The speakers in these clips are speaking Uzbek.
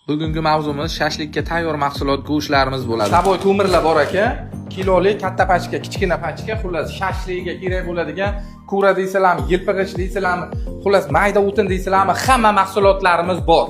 Bugungi mavzumiz shashlikka tayyor mahsulot go'shtlarimiz bo'ladi. Savoy to'mirlar bor aka, kiloli katta pachka, kichkina pachka, xullas shashlikka kerak bo'ladigan kura deysizlarmi, yelpig'ich deysizlarmi, xullas mayda o'tin deysizlarmi, hamma mahsulotlarimiz bor.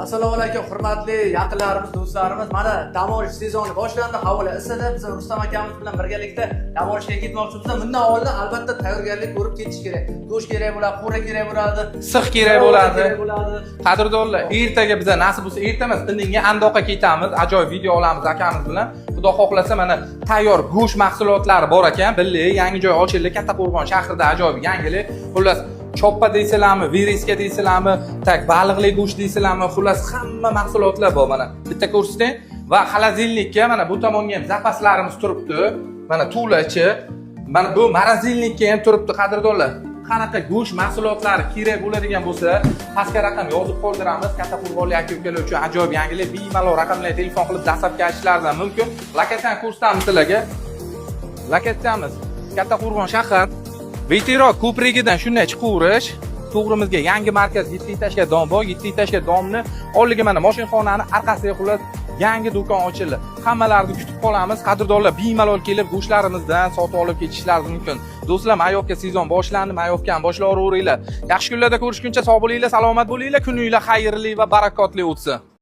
Assalomu alaykum, hurmatli yaqinlarimiz, do'stlarimiz. Mana dam olish sezoni boshlandi, havolar isidi. Biz Rustam akamiz bilan birgalikda dam olishga ketmoqchimiz. Bundan oldin albatta tayyorgarlik ko'rib ketish kerak. Go'sht kerak bo'ladi, qura kerak bo'ladi, Six kerak bo'ladi. Kerak bo'ladi. Qadrdonlar, ertaga biza nasib bo'lsa, erta emas, indinga Andoqqa ketamiz, ajoyib video olamiz akamiz bilan. Xudo xohlasa, mana tayyor go'sht mahsulotlari bor ekan, birga yangi joy ochildi, Kattaqo'rg'on shahrida ajoyib yangilik. Xullas, choppa deysizlarmi, вырезка deysizlarmi, так baliqli go'sht deysizlarmi, xullas hamma mahsulotlar bor mana. Bitta ko'rsating va холодильник ka mana bu tomonga ham zapaslarimiz turibdi. Mana tulachi, mana bu морозильник ka ham turibdi, qadrdonlar. Qanaqa go'sht mahsulotlari kerak bo'ladigan bo'lsa, pastga raqam yozib qoldiramiz. Kattaqo'rg'onlik aka ukalar uchun ajoyib yangilik. Bemalol raqamlarga telefon qilib доставка aytishlaridan mumkin. Lokatsiyani ko'rsatamiz sizlarga. Lokatsiyamiz Kattaqo'rg'on shahar, Veterok ko'prigidan shunday chiqaverish, to'g'rimizga yangi markaz, yetti этаж ga дом bor. Yetti этаж ga дом ni oldiga mana moshinxonani orqasiga xullas yangi do'kon ochildi. Hammalarni kutib qolamiz. Qadrdonlar, bemalol kelib go'shtlarimizdan sotib olib ketishlari mumkin. Do'stlar, маёвка sezon boshlandi, маёвка ni boshlaveringlar. Yaxshi kunlarda ko'rishguncha sog' bo'linglar, salomat bo'linglar, kuninglar xayrli va barakotli o'tsin.